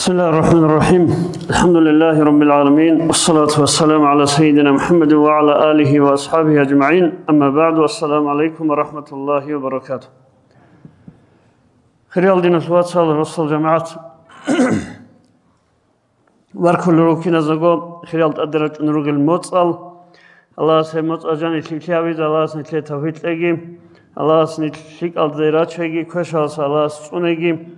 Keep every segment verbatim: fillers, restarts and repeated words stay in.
بسم الله الرحمن الرحيم. الحمد لله رب العالمين. والصلاة والسلام على سيدنا محمد وعلى آله وأصحابه أجمعين. أما بعد. والسلام عليكم ورحمة الله وبركاته. Хириял диналъул вацал, росал жамагӀат. Баркулел рукиназего, хириял тӀаде рачӀун ругел моцӀал. Аллагьас гьеб моцӀал жаниб лъикӀлъи гьабизе, Аллагьас нилъее тавфикъ кьеги, Аллагьас нилъ лъикӀалде рачеги, квешалъаса Аллагьас цӀунеги,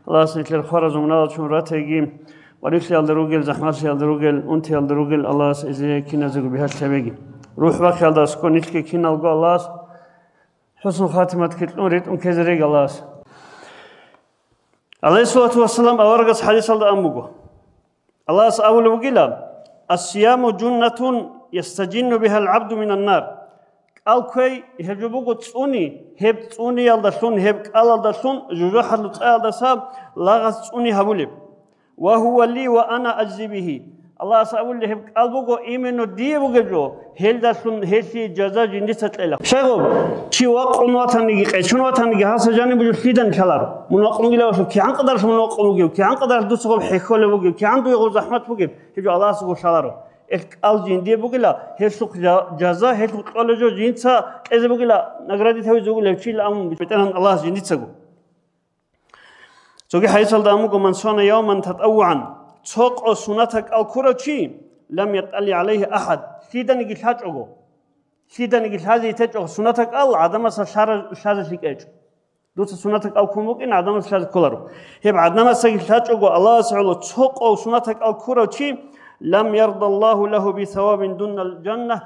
Аллагьас нилъер хваразул муналъ чун ратеги, къварилъиялда ругел, захӀмалъиялда ругел, унтиялда ругел Аллагьас гьезие киназего бигьалъ гьабеги. РухӀ бахъиялда аскӀо нилъги киналго Аллагьас хӀусну хатиматги кьун ритӀун ккезе реги Аллагьас. ГӀалайгьиссалату вассалам аварагас хӀадисалда ан буго. Аллагьас абулеб бугила: «Ас-сияму жуннатун ястажинну бигьал гӀабду минан нар». КӀал кквей гьеб жо буго цӀуни, гьеб цӀуниялдалъун, гьеб кӀалалдалъун жужахӀалъул цӀаялдаса лагъас цӀуни гьабулеб. «Ва гьува ли ва ана ажзи бигьи». Аллагьас абулеб, гьеб кӀал буго именно дие бугеб жо, гьелдалъун гьелъие жаза жиндица кьела. Щайгъуб, чи вакъун ватаниги, къечун ватаниги, гьаса жаниб жо лъидан лъаларо. Мун вакъунгилавалъул кигӀан къадаралъ мун вакъун вугев, кигӀан къадаралъ дуца гъоб хӀехьолеб бугев, кигӀан дуе гъоб захӀмат бугеб, гьеб жо Аллагьасго лъаларо. Эл кӀал жиндие бугила, гьелъухъ жа-, жаза, гьелъухъ кьолеб жо жинца кьезе бугила, наградить гьавизе вугила гьев чиял, амма БетӀергьан Аллагьас жиндицаго. Цоги хӀадисалда ан буго: «Ман сана явман татаввугӀан», цо къо суннатал кӀал ккурав чи, «лам ятӀали гӀалайгьи ахӀад», лъиданиги лъачӀого, лъиданиги лъазе йитечӀого суннатал кӀал гӀадамаса лъара-, лъазе лъикӀ гьечӀо. Дуца суннатал кӀал ккун букӀин, гӀадамаса лъазе кколаро. Гьеб гӀадамасаги лъачӀого Аллагьасе гӀоло цо къо суннатал кӀал ккурав чи, «лам ярдаллагьу лагьу бисавабин дунал жанна»,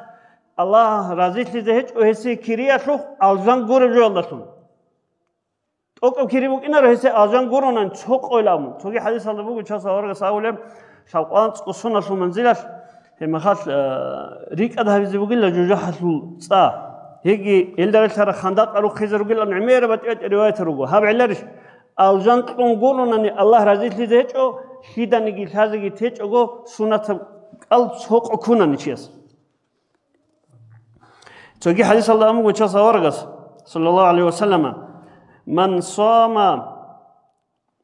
Аллагь разилъизе гьечӀо гьесие кириялъухъ алжан гуреб жоялдалъун. ТӀокӀаб кири букӀинаро гьесие алжан гуронани цо къойилан. Цоги хӀадисалда буго, чияс аварагас абулеб, лъабкъоялда анцӀго соналъул манзилалъ, гьеб мехалъ, э, рикӀкӀад гьабизе бугила жужахӀалъул цӀа. Гьебги гьелда релълъараб хандакъ рухъизе ругилан гӀемераб батӀи-батӀи риваятал руго. Гьаб гӀеларищ? Алжан кьун гуронани Аллагь разилъизе гьечӀо, лъиданиги лъазеги течӀого суннатал кӀал цо къо ккунани чияс. Цоги хӀадисалда ан буго чияс аварагас, саллаллагьу гӀалайгьи ва саллама: «Ман сама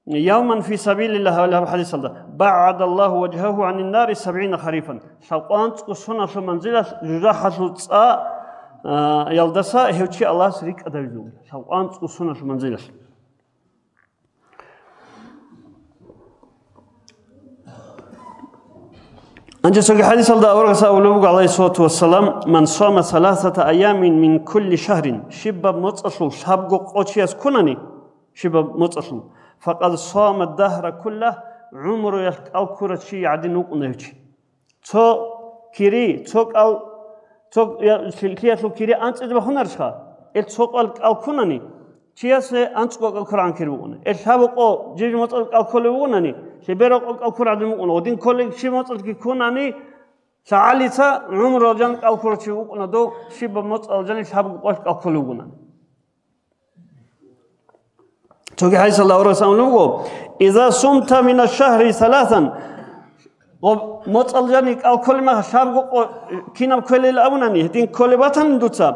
явман фи сабилиллагь», гьаб хӀадисалда, «багӀадаллагьу важгьагьу гӀанин нари сабгӀина харифан». Лъабкъоялда анцӀго соналъул манзилалъ жужахӀалъул цӀа, а, ялдаса гьев чи Аллагьас рикӀкӀад гьавизе вугила. Лъабкъоялда анцӀго соналъул манзилалъ. Гьанже цоги хӀадисалда аварагас абулеб буго, гӀалайгьиссалату вассалам: «Ман сама саласата айямин мин кулли шагьрин», щибаб моцӀалъул лъабго къо чияс ккунани, щибаб моцӀалъул, «факъад сама дагьра куллагь», гӀумруялъ кӀал ккурав чи гӀадин вукӀуна гьев чи. Цо кири, цо кӀал, цо я-, лъи-, лъиялъул кири анцӀизе бахунарищха? Ил цо кӀал кӀал ккунани, чиясе анцӀго кӀал ккурагӀан кири букӀуна. Ил лъабго къо жиб моцӀал кӀал кколеб бугунани, лъебераб къо кӀал ккурагӀадин букӀуна. Гьедин кколеб щиб моцӀалги ккунани, лъагӀалица гӀумру алжан кӀал ккурав чи вукӀуна дов, щибаб моцӀал жанив лъабго къоялъ кӀал кколев вугунани. Цоги хӀадисалда аварагас абулеб буго: «Иза сумта мина шагьри саласан», гъоб моцӀал жанив кӀал кколеб мехалъ лъабго къо кинаб кколел абунани, гьедин кколеб батани дуца,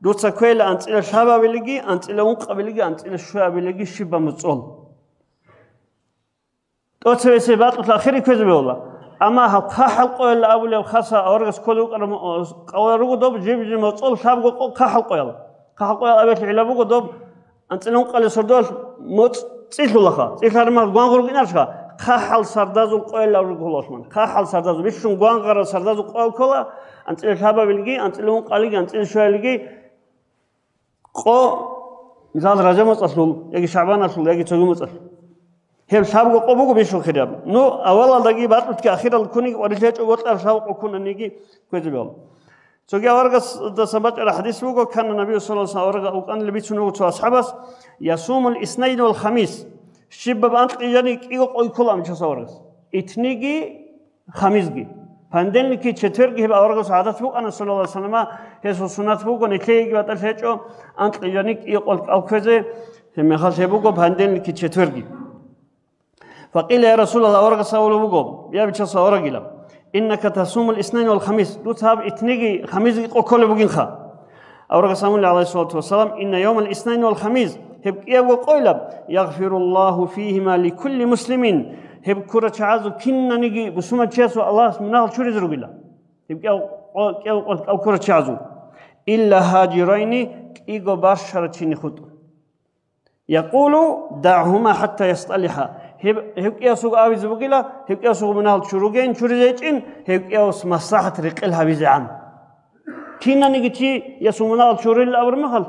дуца кквейила анцӀила лъабабилиги, анцӀила ункъабилиги, анцӀила щуябилиги щибаб моцӀал. ТӀоцебесеб бакьулъ ахире кквезе бегьула. Амма гьал хъахӀал къоялъ абулеб хаса аварагас кколев вукӀараб мо-, къоял руго доб жиб-жиб моцӀал лъабго къо хъахӀал къоял. ХъахӀал къоял абиялъул гӀилла буго доб анцӀила ункъалил сордоялъ моцӀ цӀилъулаха. ЦӀилъараб мехалъ гвангъа рукӀинарищха? ХъахӀал сардазул къоял руго гьалмагъ. ХъахӀал сардазул, бищун гвангъарал сардазул къоял ккола, анцӀила лъабабилги, анцӀила ункъабилги, анцӀила щуябилги, къо, мисал, Ражаб моцӀалъул, яги ШагӀбаналъул, яги цоги моцӀалъул. Гьеб лъабго къо буго бищун хираб. Ну, авалалдаги бакьулъги ахирал ккуниги къварилъи гьечӀо, бокьараб лъабго къо ккунаниги кквезе бегьула. Цоги аварагасдасан бачӀараб хӀадис буго, кана Набию саллаллагьу гӀалайгьи ва саллам, аварагас вукӀана бицун вуго цо асхӀабас: «Ясумул иснайни вал хамис». Щибаб анкьи жанив кӀиго къоялъ ккола абун чияс аварагас. Итниги хамизги. Понедельникги четвергги гьеб аварагасул гӀадат букӀана, саллаллагьу гӀалайгьи ва саллама, гьесул суннат буго, нилъееги батӀалъи гьечӀо, анкьи жанив кӀиго къоялъ кӀал кквезе, гьеб мехалъ гьеб буго понедельникги четвергги. Факъила: «Я Расулаллагь», аварагас абулеб буго, я Бичасул аварагила, «иннака тасумул иснайни вал хамис», дуца гьаб итниги хамизги къо кколеб бугинха. Аварагас абуна, гӀалайгьиссалату вассалам: «Инна явмал иснайни вал хамис», гьеб кӀиябго къоялъ, «ягъфируллагьу фигьима ликулли муслимин», Гьеб ккурачагӀазул кинаниги бусуманчиясул Аллагьас мунагьал чуризе ругила. Гьеб кӀев-, къо-, кӀев-, къо-, кӀал ккурачагӀазул. Илла гьажирайни, кӀиго барщарачине хутӀун. Якъулу: «ДагӀгьума хӀатта ясталиха». Гьеб, гьев кӀиясуго абизе бугила, гьев кӀиясуго мунагьал чуругейин, чуризе гьечӀин, гьев кӀияс маслахӀат рекъел гьабизегӀан. Кинаниги чи ясул мунагьал чурилла абур мехалъ,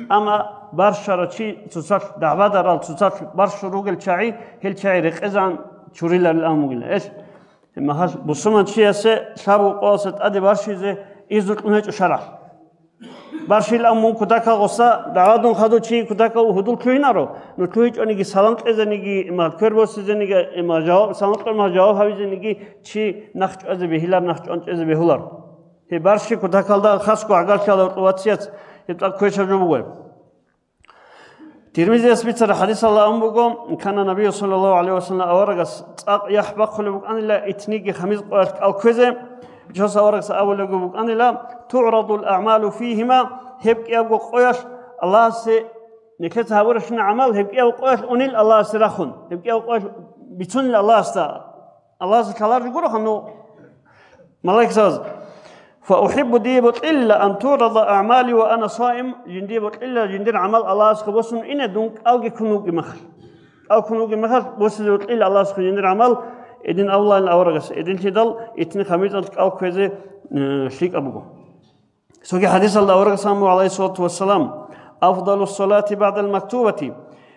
амма барщара чи цоцалъ дагӀбадарал, цоцалъ барщу ругел чагӀи, гьел чагӀи рекъезегӀан чуриларил абун бугила. Эл, гьеб мехалъ бусуман чиясе лъабго къоялъа тӀаде барщизе изну кьун гьечӀо шаргӀалъ. Барщил абун мун кутакал гъоса, дагӀбадун хадув чи кутакал гьудул лъугьинаро, ну лъугьичӀониги салам кьезениги, имал квер босизениги, имал жаваб, салам кьурмал жаваб гьабизениги чи нахчӀвазе бегьилар, нахчӀван чӀезе бегьулар. Гьеб барщи кутакалда хасго гӀагарлъиялда гьоркьов вацияц гьеб цӀакъ квешаб жо буго. Тирмизияс бицараб хадисалда абун буго, кана Набию саллаллаху гӀалайхи вассалам, аварагас цӀакъ яхӀ бахъулеб букӀанила итниги хамиз къоялъ кӀал кквезе, бичасул аварагас абулеб букӀанила: «ТугӀрадул аъмалу фигьима», гьеб кӀиябго къоялъ Аллагьасе, нилъеца гьабурабщина гӀамал, гьеб кӀиябго къоялъ унил Аллагьасе рахун, гьеб кӀиябго къоялъ бицунил Аллагьасда. Аллагьас лъалар жо гуро ханну малайкзабаз. «Фа ухиббу», дие бокьила, «ан турада аъмали ва ана саим», жиндие бокьила жиндир гӀамал Аллагьасухъе босун ине, дун кӀалги ккун вугеб мехалъ. КӀал ккун вугеб мехалъ, босизе бокьила Аллагьасухъе жиндир гӀамал, эдин авлаил аварагас, эдинлъидал итни хамизалъ кӀал кквезе, э, лъикӀаб буго. Цоги хадисалда аварагас абун буго, гӀалайхиссалату вассалам: «Афдалу салати баъдал мактубати»,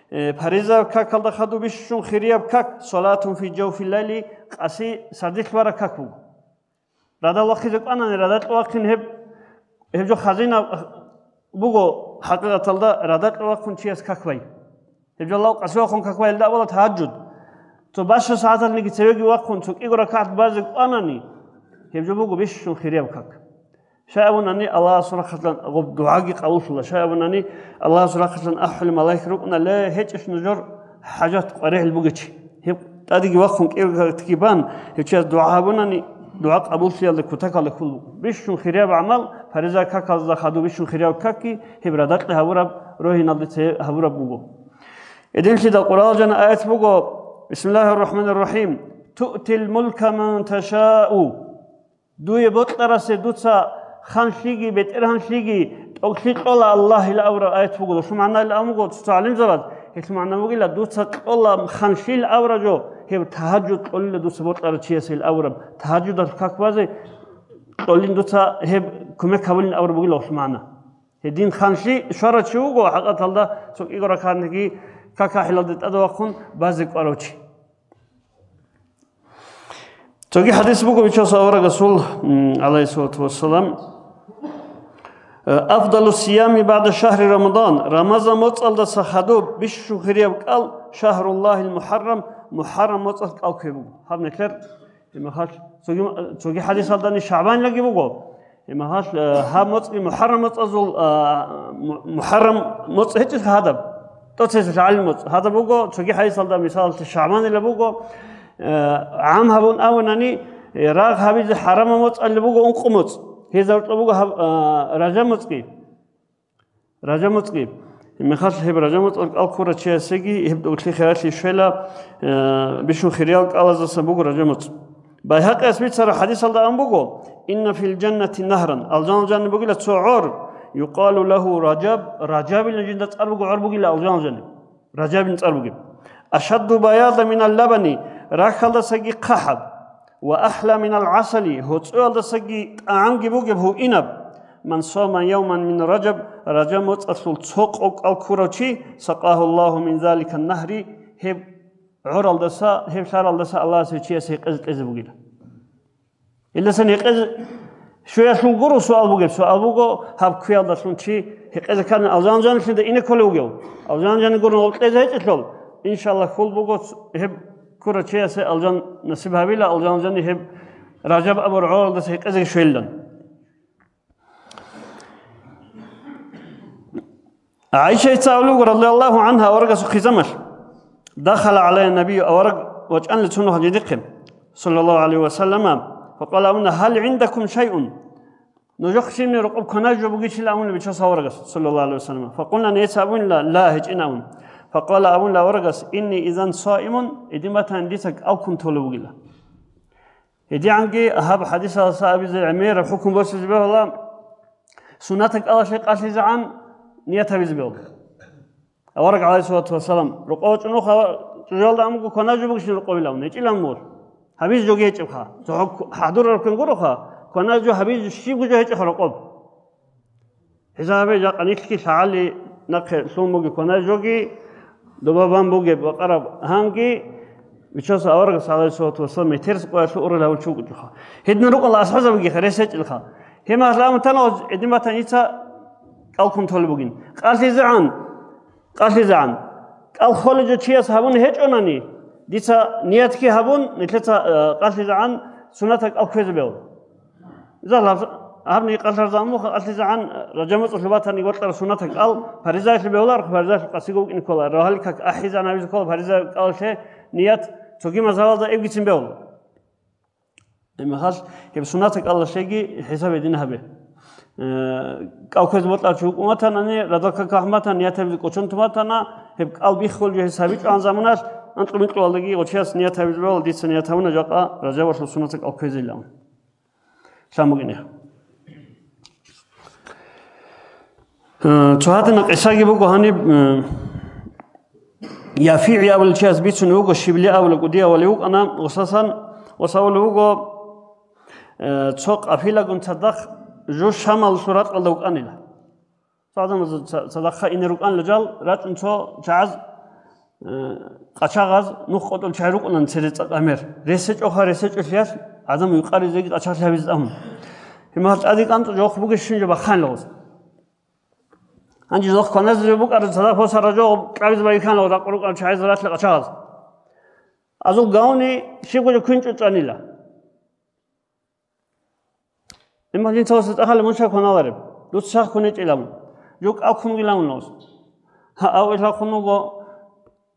э, паризаб какалда хадуб бищун хирияб как, «салатун фи жавфил лайли», къаси сардилъ вара как буго. Радал вахъизе кӀванани, радакье вахъин гьеб, гьеб жо хазина буго, хӀакъикъаталда радакье вахъун чияс как бай. Гьеб жо лав къаси вахъун как бай, гьелда абула тагьаджуд. Цо баща сагӀаталниги цевеги вахъун, цо кӀиго ракагӀат базе кӀванани, гьеб жо буго бищун хирияб как. Щай абунани, Аллагьасул рахъалъан гъоб дугӀаги къабуллъула. Щай абунани, Аллагьасул рахъалъан ахӀулел малаик рукӀуна: «Ле, гьечӀищ нужер хӀажат къваригӀел бугечи». Гьеб тӀадеги вахъун кӀиго ракагӀатги бан, гьев чияс дугӀа гьабунани, дугӀа къабуллъиялда кутакалда ккол буго. Бищун хирияб гӀамал, париза какалда хадуб бищун хирияб какги, гьеб радакье гьабураб, рогьиналде цее гьабураб буго. Эдинлъидал Къуръаналъ жана аят буго: «Бисмиллагьир рахӀманир рахӀим. Туътил мулка ман ташау». Дуе бокьарасе дуца ханлъиги, бетӀергьанлъиги, тӀокӀлъи кьола Аллагьила абураб аят буго. Гьелъул магӀнаялъ абун буго цо-цо гӀалимзабаз, гьелъул магӀна бугила, дуца кьола ханлъил абураб жо, гьеб тагьаджуд кьолила дуца бокьарав чиясел абураб, тагьаджудалъ как базе кьолин дуца гьеб кумек гьабулин абураб бугила гьелъул магӀна. Гьедин ханлъи щварав чи вуго, хӀакъаталда цо кӀиго ракагӀатги как ахӀилалде тӀадвахъун базе кӀварав чи. Цоги хадис буго, бичасул авараг Расул, м, гӀалайгьиссалату вассалам, э, «Афдалу сиями баъда шагьри Рамадан», Рамазан моцӀалдаса хадуб бищун хирияб кӀал, шагьруллагьил мухӀаррам, мухӀаррам моцӀалъ кӀал ккве буго. Гьаб нилъер, гьеб мехалъ, цоги, цоги хадисалдани шагӀбанилаги буго. Гьеб мехалъ, э, гьаб моцӀги мухӀаррам моцӀазул, э, му-, мухӀаррам моцӀ гьечӀищ гьадаб? ТӀоцесел гӀалим моцӀ. Гьадаб буго, цоги хадисалда мисалалъе шагӀбанила буго, э, гӀам гьабун абунани, э, рагъ гьабизе хӀарамаб моцӀалли буго ункъо моцӀ. Гьезда гьоркьоб буго гьаб, э, ражаб моцӀги. Ражаб моцӀги. Гьеб мехалъ гьеб ражаб моцӀал кӀал ккурав чиясеги гьеб тӀокӀлъи хиралъи щвела, э, бищун хириял кӀалаздасан буго ражаб моцӀ. Байгьакъияс бицараб хадисалда абун буго: «Инна фил жаннати нагьран», алжанал жаниб бугила цо гӀор, «юкъалу лагьу Ражаб», Ражабилан жинда цӀар буго, гӀор бугила алжанал жаниб. Ражабин цӀар бугеб. «Ашадду баядан минал лабани», рахьалдасаги хъахӀаб, «ва ахӀла минал гӀасали», гьоцӀоялдасаги тӀагӀамги бугеб гьуинаб. «Ман сома явман мин Ражаб», Ражаб моцӀалъул цо къо кӀал ккурав чи, «сакъагьу Аллагьу мин заликан нагьри», гьеб гӀоралдаса, гьеб лъаралдаса Аллагьас гьев чияс гьекъезе кьезе бугила. Илдасан гьекъезе щвеялъул гуро суал бугеб. Суал буго, гьаб кквеялдалъун чи гьекъезе ккани алжан-жанилъида ине кколев вугев? Алжан-жани гуро гьеб кьезе гьечӀелъул, иншаллагь, хьул буго гьеб ккурав чиясе алжан насиб гьабила, алжан-жани гьеб Ражаб абураб гӀоралдаса гьекъезе щвелилан. ГӀайшаца абулеб буго, радияллагьу гӀангьа, аварагасул хъизамалъ: «Дахала гӀалайя набию», авараг вачӀанила цо нухалъ жидехъе, саллаллагьу гӀалайгьи ва саллама, факъала, абуна: «Гьал гӀиндакум шайъун?» Нужехъ щибни рокъоб кванай жо бугищила абуна бичасул аварагас, саллаллагьу гӀалайгьи ва саллама. Факъулна, нилъеца абунила: «Ла, гьечӀин», абун. Факъала, абунила аварагас: «Инни изан саимун», гьедин батани дица кӀал ккун толеб бугила. ГьедигӀанги гьаб хӀадисалдаса абизе гӀемераб хӀукму босизе бегьула, суннатал кӀалалъе къалъизегӀан ният гьабизе бегьула. Авараг, гӀалайгьиссалату вассалам, рокъов вачӀунухъа, чӀужуялда амуго кванаб жо бугищин рокъовилан, гьечӀилан мугъ. Гьабизе жоги гьечӀебха. Цо хӀадурараб квен гуроха, кванаб жо гьабизе щибго жо гьечӀеха рокъоб. ХӀисабе жакъа нилъги лъагӀалли нахъе лъун буги кванай жоги, доба бан бугеб бакъараб гьанги, Бичаса аварагас, гӀалайгьиссалату вассалам, метерс къоялъув урал гьавулчи вукӀучӀоха. Гьедин рукъала асхӀабзабигиха, рес гьечӀелха. Гьеб магьарлагьун тана гьедин батани дица кӀал ккун толеб бугин. КъалъизегӀан, къалъизегӀан. КӀал холеб жо чияс гьабуна гьечӀонани, дица ниятги гьабун, нилъеца, э, къалъизегӀан суннатал кӀал кквезе бегьула. Иза лаб-, гьабни къалъарзамуха къалъизегӀан, ражамуцӀалъуб батани гъоркьараб суннатал кӀал, паризаялъул бегьуларухъ, паризаялъул къасиго вукӀине ккола, рогьалил как ахӀизегӀан гьабизе ккола, паризаяб кӀалалъе ният цоги мазгьабалда эбгицин бегьула. Гьеб мехалъ гьеб суннатал кӀалалъеги хӀисаб гьедин гьабе. Э, кӀал кквезе бокьарав чи вукӀун ватанани, радал как ахӀун батани, ният гьабизе кӀочон тун батана, гьеб кӀал биххулеб жо гьес гьабичӀогӀан заманалъ, анкьу-минкьуялдаги гъочияс ният гьабизе бегьула, дица ният гьабуна жакъа ражабалъул суннатал кӀал кквезейилан. Лъан букӀине. Э, цо гьадинаб къисаги буго гьаниб, э, ЯфигӀи абулев чияс бицунеб буго, Шибли абулев кӀудияв вали вукӀана, гъосасан, гъос абулев вуго, э, цо къафилагун цадахъ жо Шамалалъул ракьалда вукӀанила. Цо гӀадамаз ца-, цадахъа ине рукӀанила жал, рачӀун цо чагӀаз, э, къачагъаз нух къотӀул чагӀи рукӀунан цере цӀакъ гӀемер. Рес гьечӀоха, рес гьечӀолъиялъ гӀадамал юкъаризеги къачагълъи гьабизе тӀамун. Гьеб мехалъ тӀаде кӀанцӀу жохъ бугещин жо бахъанила гъоз. Гьанже жохъ кваназе жо букӀараб цадахъ босараб жо кьабизе байихьанила гъоз ракъу рукӀарал чагӀазда ралъа къачагъаз. Азул гавни щибго жо квинчӀо чӀванила. Имагьлин цо сетӀахъали мун щай кваналареб? Дуца щай кванечӀила мун? Жо кӀал ккунгила мун гъос? Гьа, ав илъа хъун вуго,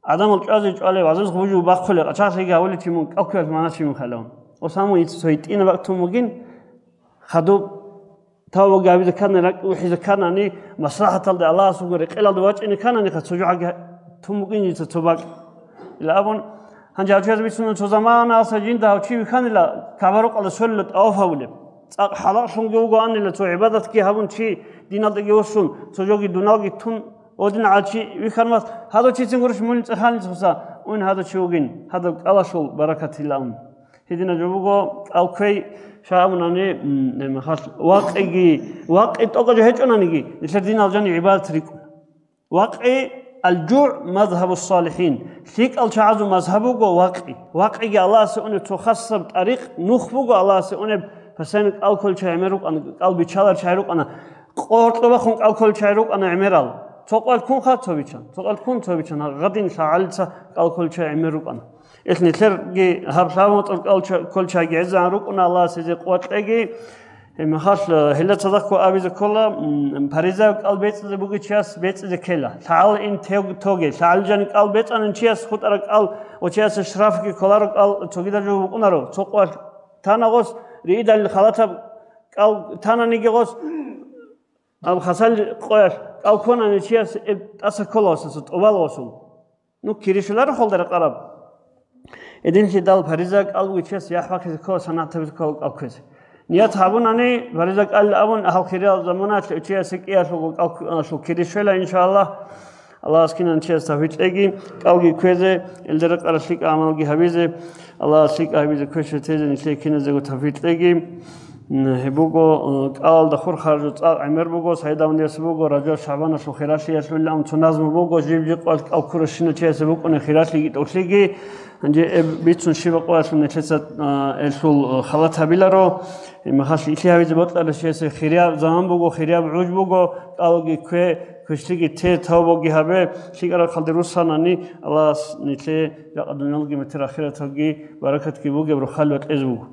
гӀадамал чӀвазе чӀвалев, гӀазиз гъубужу бахъулев, къачагълъиги гьавулев чи мун, кӀал кквеялъ мана чи мун хала мун. Ос гьамун иццо гьитӀина бакӀ тун бугин, хадуб тавбаги гьабизе кканани, ракӀ ухӀизе кканани, маслахӀаталда Аллагьасулгун рекъелалда вачӀине кканани, хъа цо жо гьаги тун бугин иццо цо бакӀ. Ила абун, гьанже гьав чияз бицунеб цо заманалъа жинда гьав чи вихьанила, КагӀба рукъалда сверила тӀаваф гьабулеб. ЦӀакъ хӀалакълъунги вугоанила, цо гӀибадатги гьабун чи диналдаги вуссун, цо жоги дуналги тун, гьодин гӀал чи вихьармас, гьадав чицин гурищ мунин цӀеханилъуса, уйин гьадав чи вугин, гьадаб кӀалалъул баракатилан. Гьединаб жо буго, кӀал кквей, щай абунани, м, мехалъ, вакъиги, вакъи тӀокӀаб жо гьечӀонаниги, нилъер динал жани гӀибадат рикӀкӀун. Вакъи, алжугӀ мазгьабу салихӀин. ЛъикӀал чагӀазул мазгьаб буго вакъи. Вакъиги Аллагьасе унеб цо хасаб тӀарикъ, нух буго Аллагьасе унеб, постоянно кӀал кколел чагӀи гӀемер рукӀана, кӀал биччалел чагӀи рукӀана, къо гьоркьоб бахъун кӀал кколел чагӀи рукӀана гӀемерал. Цо къоялъ ккунха, цо биччан, цо къоялъ ккун, цо биччан, гьадин лъагӀалица кӀал кколел чагӀи гӀемер рукӀана. Ил нилъерги гьаб лъабамацӀал кӀал ча-, кколел чагӀиги гӀезегӀан рукӀуна, Аллагьас гьезие къуват кьеги. Гьеб мехалъ, э, гьелда цадахъго абизе ккола, м, паризаяб кӀал бецӀизе бугев чияс бецӀизе ккела. ЛъагӀал ин тев-, тоге. ЛъагӀал жани кӀал бецӀанин чияс хутӀараб кӀал ва чиясе шрафги кколаро кӀал цогидаб жо букӀунаро. Цо къоялъ тана гъос, риидалил халатаб кӀал тананиги гъос, аб хасал къоялъ кӀал кконани чияс эб тӀаса ккола гъосаса, тӀубал гъосул. Ну, кири щоларо холда рекъараб. Гьединлъидал париза кӀал бугев чияс яхӀ бахъизе ккола, санагӀат гьабизе ккола кӀал кквезе. Ният гьабунани, париза кӀал абун, гьал хириял заманалъ чиясе кӀиялъул кӀал кквеялъул кири щвела, иншааллагь. Аллагьас кинан чияс тавфикъ кьеги, кӀалги кквезе, илда рекъараб лъикӀаб гӀамалги гьабизе, Аллагьас лъикӀаб гьабизе квешлъи тезе нилъее киназего тавфикъ кьеги. М, гьеб буго, э, кӀалалда хур харжу цӀакъ гӀемер буго, сайдавнияс буго, Ражаб-ШагӀбаналъул хиралъиялъулилан цо назму буго, жиб-жиб къоялъ кӀал ккуращина чиясе букӀуна хиралъиги тӀолъиги, гьанже эб бицун щибаб къоялъул нилъеца, э, элъул, э, халат гьабиларо. Гьеб мехалъ илъи гьавизе бокьарав чиясе хирияб заман буго, хирияб гӀуж буго, кӀалги ккве, квешлъиги те, тавбаги гьабе, лъикӀараб хъалде руссанани, Аллагьас нилъее жакъа дуниялги метер ахираталги баракатги бугеб рохалил бакьизе буго.